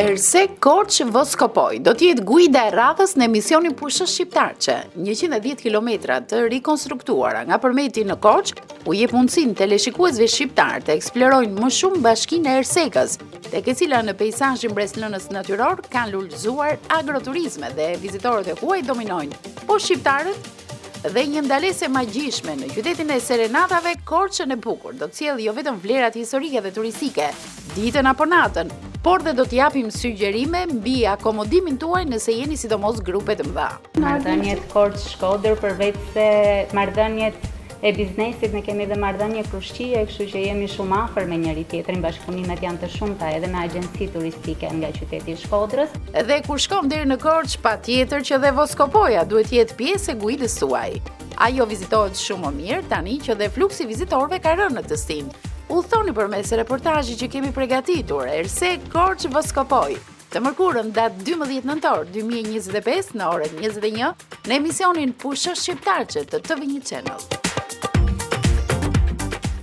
Ersekë Korçë Voskopojë do të jetë guida e radhës në emisionin Pusho Shqiptarçe. 110 kilometra të rikonstruktuara nga Përmeti në Korçë u jep mundësinë teleshikuesve shqiptarë të eksplorojnë më shumë bashkinë e Ersekës, tek e cila në peizazhin mbresëlënës natyror kanë lulëzuar agroturizme dhe vizitorët e huaj dominojnë. Po shqiptarët Dhe një ndalesë e magjishme në qytetin e serenatave Korçën e bukur do të sjellë jo vetëm vlerat historike dhe turistike, ditën apo natën, por dhe do të japim sugjerime mbi akomodimin tuaj nëse jeni sidomos grupe të mëdha. Marrëdhëniet Korçë-Shkodër përveç se marrëdhëniet e biznesit ne kemi dhe marrëdhënie krushqie, kështu që jemi shumë afër me njëri-tjetrin, bashkëpunimet janë të shumta edhe me agjenci turistike nga qyteti i Shkodrës. Dhe kur shkon deri në Korçë, patjetër që dhe Voskopoja duhet të jetë pjesë e guidës suaj. Ajo vizitohet shumë më mirë tani që dhe fluksi i vizitorëve ka rënë në këtë stinë. Udhëtoni përmes reportazhit që kemi pregatitur, Ersekë Korçë Voskopojë. Të mërkurën, datë 12 nëntor 2025 në orën 21 në emisionin Pusho Shqiptarçe të TV1 Channel.